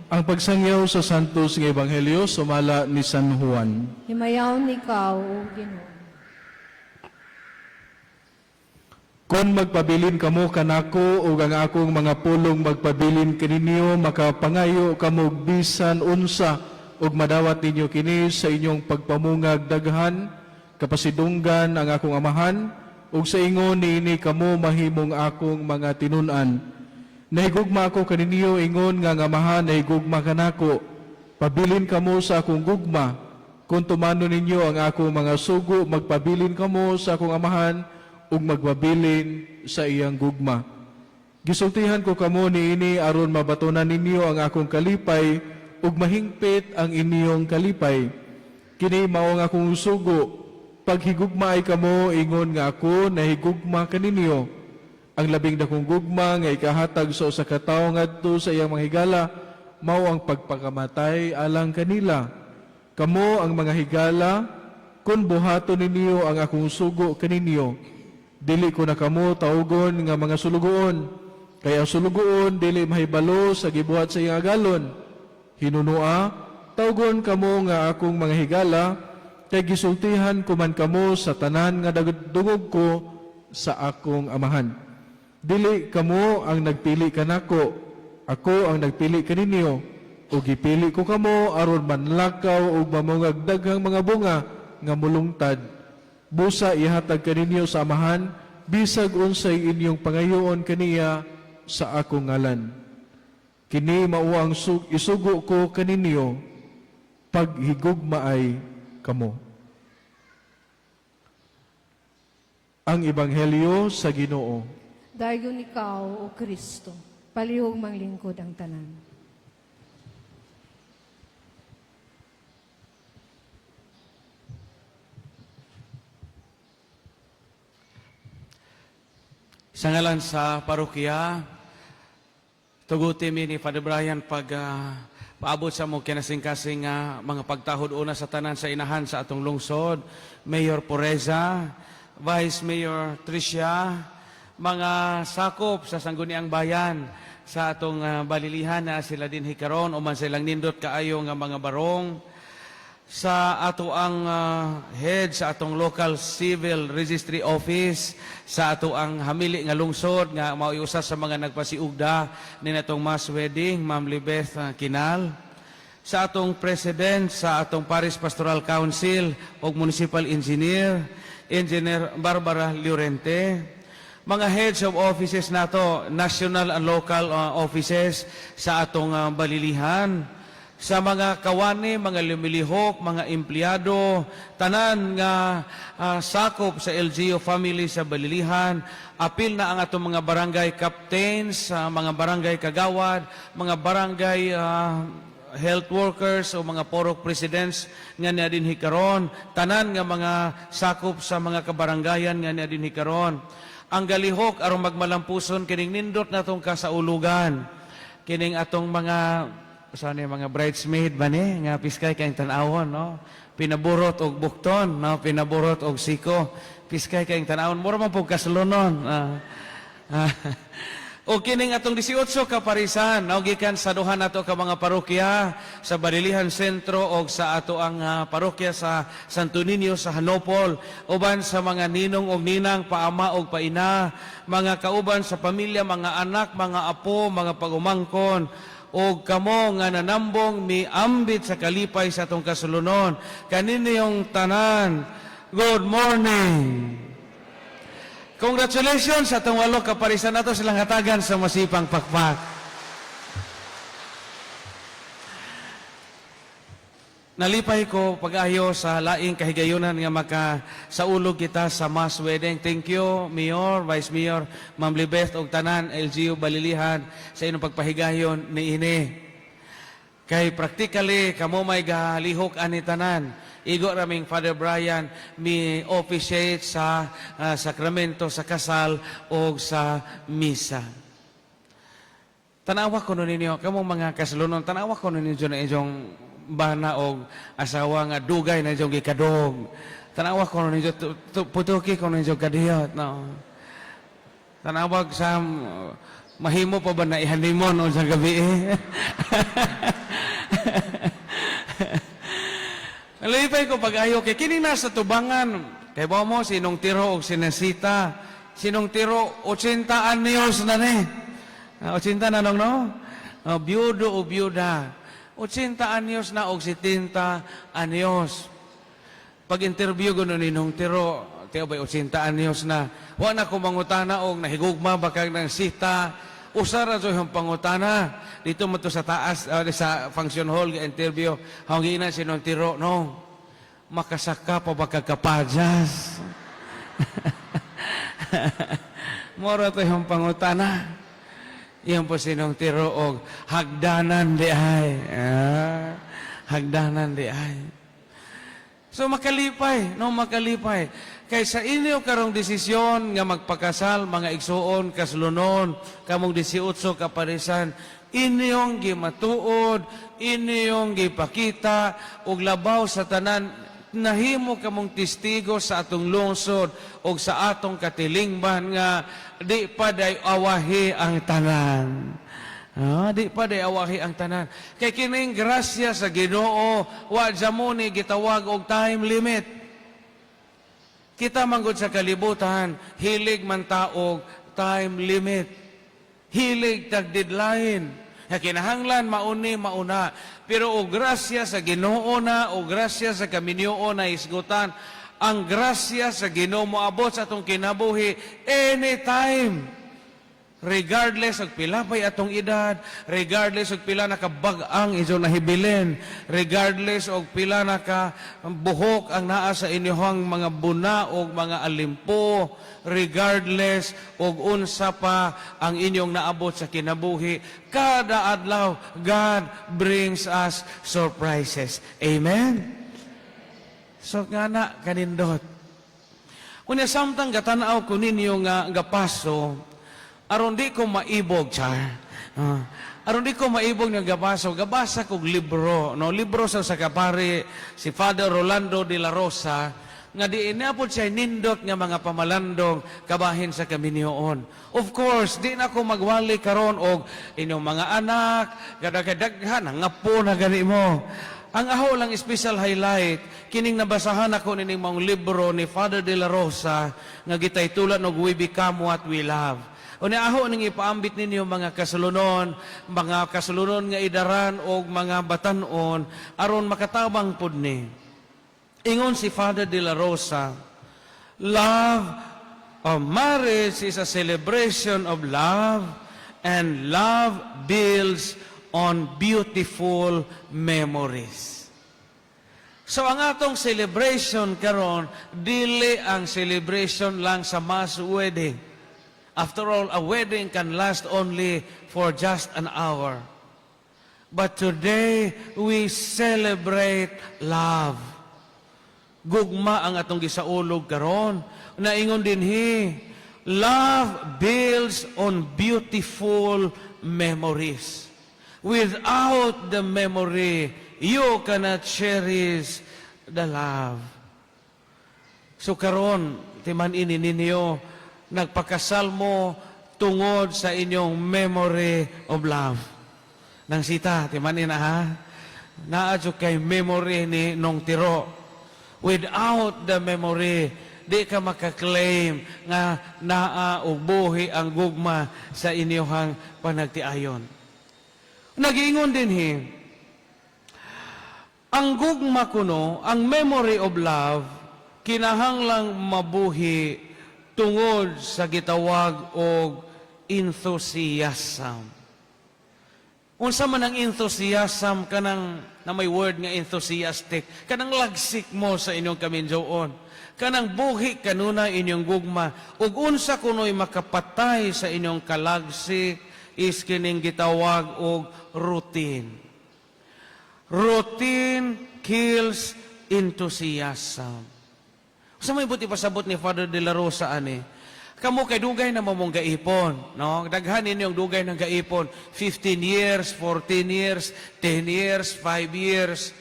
Ang pagsangyaw sa Santos nga Ebanghelyo sumala ni San Juan. Himayaon ikaw, O Ginoo. Kung magpabilin kamo kanako ug ang akong mga pulong magpabilin kaninyo, makapangayo kamo og bisan unsa ug madawat ninyo kini sa inyong pagpamungag daghan, kapasidunggan ang akong Amahan, ug sa ingon niini kamo mahimong akong mga tinun-an. Nahigugma ako kaninyo ingon nga ang Amahan nahigugma kanako. Pabilin kamo sa akong gugma. Kung tumanon ninyo ang akong mga sugo, magpabilin kamo sa akong Amahan ug magpabilin sa iyang gugma. Gisultihan ko kamo niini aron mabatonan ninyo ang akong kalipay ug mahingpit ang inyong kalipay. Kini mao ang akong sugo, paghigugmaay kamo ingon nga ako nahigugma kaninyo. Ang labing dakong gugma nga ikahatag sa usa ka tawo ngadto sa iyang mga higala mao ang pagpakamatay alang kanila. Kamo ang mga higala kun buhaton ninyo ang akong sugo kaninyo. Dili ko na kamo tawgon nga mga sulugoon, kay ang sulugoon dili mahibalo sa gibuhat sa iyang agalon. Hinunua, tawgon kamo nga akong mga higala, kay gisultihan ko man kamo sa tanan nga dungog ko sa akong Amahan. Dili kamo ang nagpili kanako, ako ang nagpili kaninyo, ug gipili ko kamo aron manlakaw ug mamungag daghang mga bunga nga mulungtad. Busa ihatag kaninyo sa Amahan bisag unsay inyong pangayoon kaniya sa akong ngalan. Kini mao ang isugo ko kaninyo, paghigugmaay kamo. Ang Ebanghelyo sa Ginoo. Dayon ikaw, O Kristo, palihog manglingkod ang tanan. Sa ngalan sa parokya, tuguti mi ni Father Brian pag paabot sa mong kinasingkasing mga pagtahod una sa tanan sa inahan sa atong lungsod, Mayor Pureza, Vice Mayor Tricia, mga sakop sa Sangguniang Bayan sa atong balilihan na sila din hikaron o man silang nindot kaayo nga mga barong, sa ato ang head sa atong local civil registry office, sa ato ang hamili nga lungsod nga mao'y usa sa mga nagpasiugda ni natong mass wedding, Ma'am Libeth Kinal, sa atong president sa atong Parish Pastoral Council ug municipal engineer, Engineer Barbara Llorente, mga heads of offices nato, national and local offices sa atong balilihan, sa mga kawani, mga lumilihok, mga empleyado, tanan nga sakop sa LGU family sa balilihan, apil na ang atong mga barangay captains, mga barangay kagawad, mga barangay health workers o mga porok presidents nga niya din hikaron, tanan nga mga sakop sa mga kabaranggayan nga niya din hikaron. Ang galihok aron magmalampuson kining nindot natong kasaulugan, kining atong mga saan yung mga bridesmaid ba ni nga piskay kayong tan-awon, no? Pinaburot og bukton, no? Pinaburot og siko, piskay kayong tan-awon, mura man pug kaslonon. O kining atong 18 ka parisan, no, gikan sa duha nato ka mga parokya sa Balilihan Sentro og sa ato ang parokya sa Santo Niño sa Hanopol, uban sa mga ninong og ninang, paama og paina, mga kauban sa pamilya, mga anak, mga apo, mga pagumangkon, og kamo nga nanambong miambit sa kalipay sa atong kasulunon. Kaninyong tanan, good morning. Congratulations sa atong 8 kaparisan nato silang hatagan sa masipang pakpak. Nalipay ko pag-ayo sa laing kahigayunan nga makasaulog kita sa mass wedding. Thank you, Mayor, Vice Mayor, Ma'am Libeth og tanan LGU Balilihan sa inyong pagpahigayon niini. Kay practically kamo may galihok ani tanan. Igo raming Father Brian mi officiate sa sakramento sa kasal o sa misa. Tanawa ko nun ninyo, kamong mga kasalonon, tanawa ko nun ninyo na inyong bana og asawa nga dugay na inyong gikadog. Tanawa ko nun ninyo, putuki ko nun ninyo kadiyot. No? Tanawag sa mahimo pa ba na ihanimon o sa gabi eh? Nalipay ko pag-ayo kay kini nasa tubangan. Kay ba mo sinong tiro og sinasita. Sinong tiro 80 anyos na ni. Ah, 80 na nong no? Oh, biyudo o biyuda. 80 anyos na og 70 anyos. Pag interview ko ni nung tiro, tiyo ba 80 anyos na. Wa na ko mangutana og nahigugma ba kag ng sita. Usa ra yung pangutana. Dito mo to sa taas, sa function hall ga interview. Hanggi na sinong tiro, no. Makasaka pa ba kag kapadyas? Mora to yung pangutana. Iyan po sinong tiro og hagdanan di ay. Ah, hagdanan di ay. So makalipay, no, makalipay. Kay sa inyo karong desisyon nga magpakasal, mga igsuon, kaslunon, kamong 18 kaparisan, inyong gimatuod, inyong gipakita, ug labaw sa tanan, nahimo kamong testigo sa atong lungsod ug sa atong katilingban nga di pa day awahi ang tanan. Ah, di pa day awahi ang tanan. Kay kining grasya sa Ginoo, wa jamo ni gitawag og time limit. Kita manggod sa kalibutan, hilig man taog time limit. Hilig tag deadline. Nga kinahanglan mauni mauna. Pero og grasya sa Ginoo na, o grasya sa kaminyoon na isgutan, ang grasya sa Ginoo moabot sa atong kinabuhi anytime. Regardless og pila pa'y atong edad, regardless og pila na kabag-ang inyong nahibilin, regardless og pila na ka buhok ang naa sa inyong mga buna og mga alimpo, regardless og unsa pa ang inyong naabot sa kinabuhi, kada adlaw God brings us surprises. Amen? So nga na kanindot. Unya samtang gatanaw ko ninyo nga gapaso, aron di ko maibog, char. Ah, aron di ko maibog nga gabaso, gabasa kog libro, no? Libro sa kapari si Father Rolando de la Rosa nga di inapod siya nindot nga mga pamalandong kabahin sa kaminyoon. Of course, di na ko magwali karon og inyong mga anak, kadagdaghan, ngapo na gani mo. Ang aho lang special highlight, kining nabasahan ako nining maong libro ni Father de la Rosa nga gitaytulan og We Become What We Love. Unya aho ning ipaambit ninyo mga kasulunon nga idaran og mga batanon aron makatabang pud ni. Ingon si Father de la Rosa, love of marriage is a celebration of love, and love builds on beautiful memories. So ang atong celebration karon dili ang celebration lang sa mass wedding. After all, a wedding can last only for just an hour. But today, we celebrate love. Gugma ang atong gisaulog karon. Naingon dinhi, love builds on beautiful memories. Without the memory, you cannot cherish the love. So karon, timan ini ninyo, nagpakasal mo tungod sa inyong memory of love. Nang sita, timan na ha? Naa kay memory ni nung tiro. Without the memory, di ka makaklaim nga naa og buhi ang gugma sa inyong panagtiayon. Nagiingon din hi, ang gugma kuno, ang memory of love, kinahanglang mabuhi tungod sa gitawag og enthusiasm. Unsa man ang enthusiasm? Kanang na may word nga enthusiastic, kanang lagsik mo sa inyong kaminjoon, kanang buhi kanunay inyong gugma. Ug unsa kuno'y makapatay sa inyong kalagsik is kining gitawag og routine. Routine kills enthusiasm. Sa may buti pasabot ni Father de la Rosa ani, kamo kay dugay na mamong gaipon, no? Daghan ninyong dugay ng gaipon, 15 years, 14 years, 10 years, 5 years.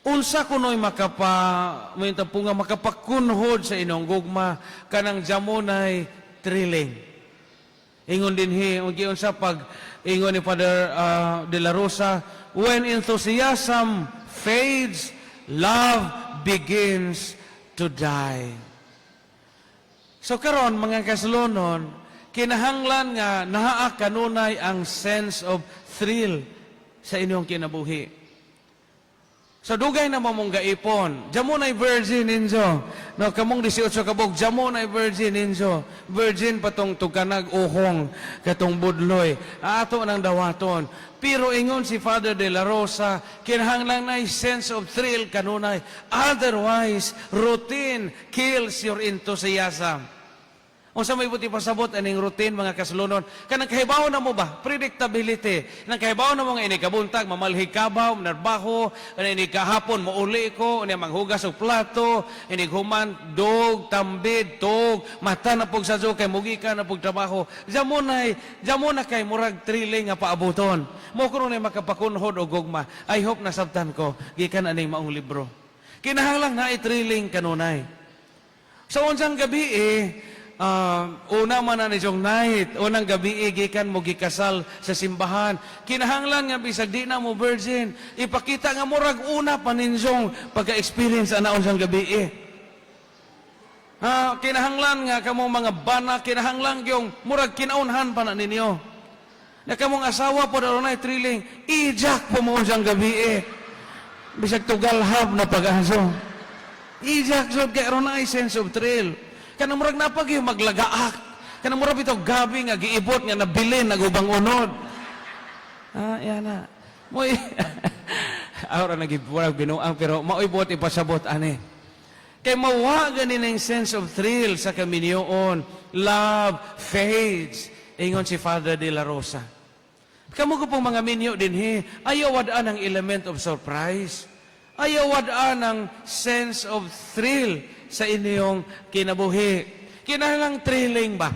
Unsa kuno'y makapa may po nga makapakunhod sa inyong gugma? Kanang jamonay thrilling. Ingon din hi, ug unsa pag ingon ni Father de la Rosa, when enthusiasm fades, love begins to die. So karon, mga kaslonon, kinahanglan nga naa kanunay ang sense of thrill sa inyong kinabuhi. So dugay na mo mong gaipon. Jamo na virgin ninyo. No, kamong 18 kabog, jamo na virgin ninyo. Virgin patong tuganag uhong katong budloy. Ato nang dawaton. Pero ingon si Father de la Rosa, kinahanglan na sense of thrill kanunay. Otherwise, routine kills your enthusiasm. Unsa may buti pasabot aning routine, mga kaslunon? Kanang kahibaw na mo ba? Predictability. Nang kahibaw na mo nga inig kabuntag, mamalhig kabaw, manarbaho, inig kahapon, mauli ko, unya manghugas og plato, inig human, dog, tambid, tog, mata na pug sadyo kay mugi ka na pug trabaho. Jamo na kay murag thrilling nga paabuton. Mo kuno na makapakunhod og gugma. I hope nasabtan ko gikan aning maong libro. Kinahanglan na thrilling kanunay. Sa unsang gabi eh, una man na ni night, unang gabi eh, gikan mo gikasal sa simbahan. Kinahanglan nga bisag di na mo virgin, ipakita nga murag una pa ninyong pagka-experience ana unsang gabi eh. Ha, kinahanglan nga kamo mga bana, kinahanglan yung murag kinaunhan pa na ninyo. Na kamong asawa po na thrilling, ijak po mo unsang gabi eh. Bisag tugalhab na pag-aso. Ijak jud kay aron ay sense of thrill. Kanang murag napag yung maglagaak. Kanang murag bitaw gabi nga giibot nga nabilin nagubang unod. Ah, yan na. Moy Ahora nagibura binuang pero maoy buot ipasabot ani. Kay mawa gani ng sense of thrill sa kaminyoon. Love fades. Ingon si Father de la Rosa. Kamo ko pong mga minyo dinhi, ayaw wad-an ang element of surprise. Ayaw wad-an ang sense of thrill sa inyong kinabuhi. Kinahanglang thrilling ba?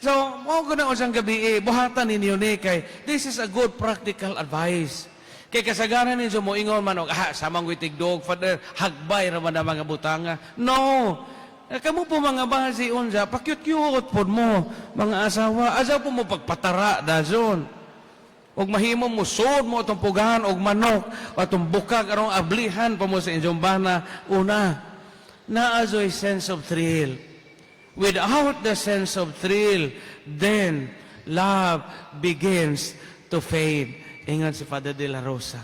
So, mao ko na usang gabi eh, buhatan ninyo ni kay this is a good practical advice. Kay kasagaran ninyo mo ingon man og ah samang tigdog, Father, hagbay ra man ang mga butanga. No. Eh, kamo po mga basi unsa, pakyut-cute pod mo mga asawa. Asaw po mo pagpatara dazon. Og mahimo mo sud mo atong pugahan og manok atong bukag aron ablihan pa mo sa inyong bana una. Naa joy sense of thrill. Without the sense of thrill, then love begins to fade. Ingon si Father de la Rosa.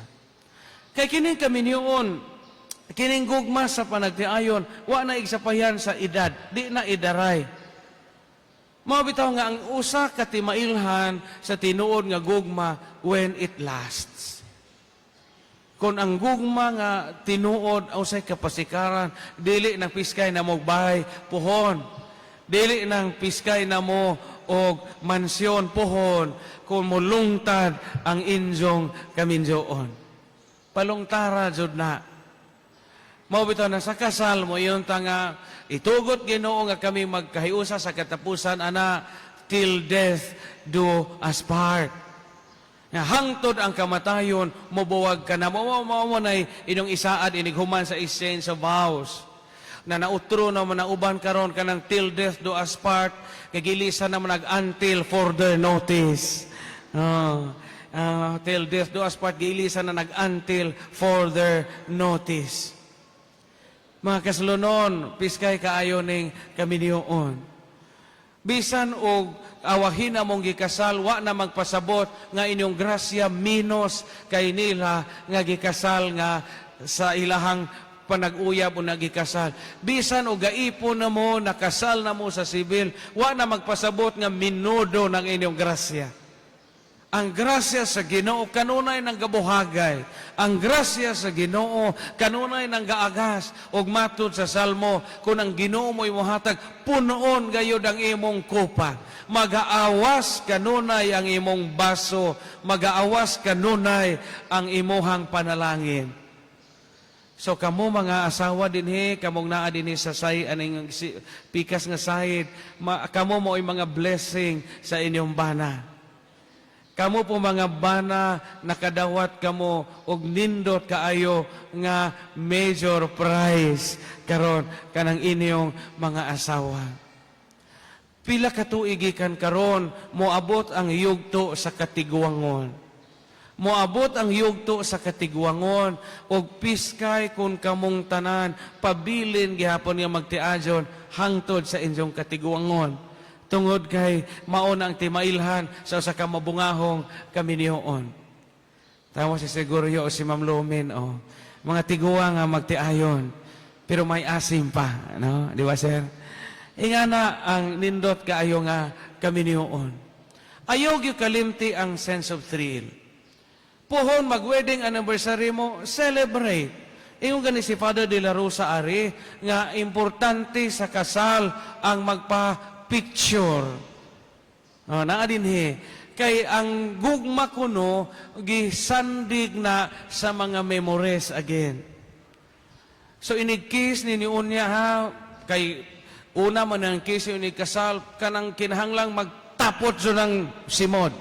Kay kining kaminyoon, kining gugma sa panagtiayon, wa na igsapayan sa edad, di na idaray. Mao bitaw nga ang usa ka timailhan sa tinuod nga gugma when it lasts. Kung ang gugma nga tinuod usay kapasikaran, dili nang piskay na mo bahay puhon. Dili nang piskay na mo og mansyon puhon kung mulungtad ang inyong kaminyoon. Palungtara jud na. Mao bitaw na sa kasal mo iyon ta nga itugot Ginoo nga kami magkahiusa sa katapusan ana, till death do us part. Nga hangtod ang kamatayon mobuwag ka na mo mo mo nay inyong isaad inig human sa exchange of vows. Na nautro na manauban karon kanang till death do us part, kay gilisan na man nag until further notice. Oh, till death do us part, gilisan na nag until further notice. Mga kaslonon, piskay kaayo ning kaminyoon. Bisan og awahin na mong gikasal, wa na magpasabot nga inyong grasya minus kay nila nga gikasal nga sa ilahang panag-uyab o nagikasal. Bisan og gaipon na mo, nakasal na mo sa sibil, wa na magpasabot nga minudo ng inyong grasya. Ang grasya sa Ginoo kanunay nang gabuhagay. Ang grasya sa Ginoo kanunay nang gaagas. Og matud sa Salmo, kung ang Ginoo mo'y mohatag, punoon gayud ang imong kopa. Magaawas kanunay ang imong baso, magaawas kanunay ang imuhang panalangin. So kamo mga asawa dinhi, kamong naa dinhi sa say aning pikas nga side, kamo mo'y mga blessing sa inyong bana. Kamo po mga bana, nakadawat kamo og nindot kaayo nga major prize karon kanang inyong mga asawa. Pila ka tuig gikan karon moabot ang yugto sa katiguangon. Moabot ang yugto sa katigwangon og piskay kung kamong tanan pabilin gihapon nga magtiayon hangtod sa inyong katigwangon. Tungod kay mao na ang timailhan sa usa ka mabungahong kaminyoon. Tama si Siguryo o si Ma'am Lumin, oh. Mga tiguang nga magtiayon, pero may asim pa, no? Di ba, sir? Ingana ang nindot kaayo nga kaminyoon. Ayaw gyud kalimti ang sense of thrill. Pohon mag-wedding anniversary mo, celebrate. Ingon gani si Father de la Rosa ari nga importante sa kasal ang magpa-picture. Oh, naa dinhi. Kay ang gugma kuno gisandig na sa mga memories again. So inig kiss ni unya ha, kay una man ang kiss, inig kasal, kanang kinahanglang magtapot so ng simod.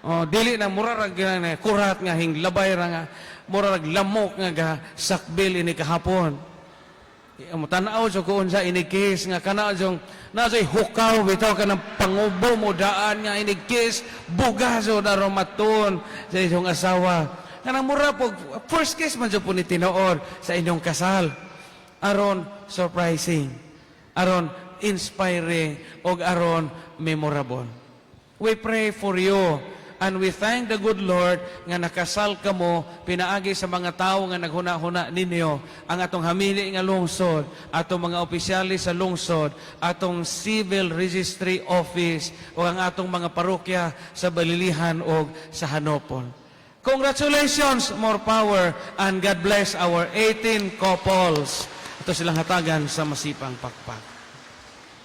Oh, dili na mura ra gani kurat nga hinglabay ra nga mura rag lamok nga ga sakbil ini kahapon. Mo tan-aw jud ko unsa inig kiss nga kana jung nasa hukaw bitaw, kanang pangubo mo daan nga inig kiss, buga jud aron maton sa inyong asawa. Kanang mura po first kiss man jud po ni tinuod sa inyong kasal. Aron surprising, aron inspiring og aron memorable. We pray for you and we thank the good Lord nga nakasal kamo pinaagi sa mga tao nga naghuna-huna ninyo, ang atong hamili nga lungsod, atong mga opisyalis sa lungsod, atong civil registry office o ang atong mga parokya sa Balilihan o sa Hanopol. Congratulations, more power, and God bless our 18 couples. Ito silang hatagan sa masipang pakpak.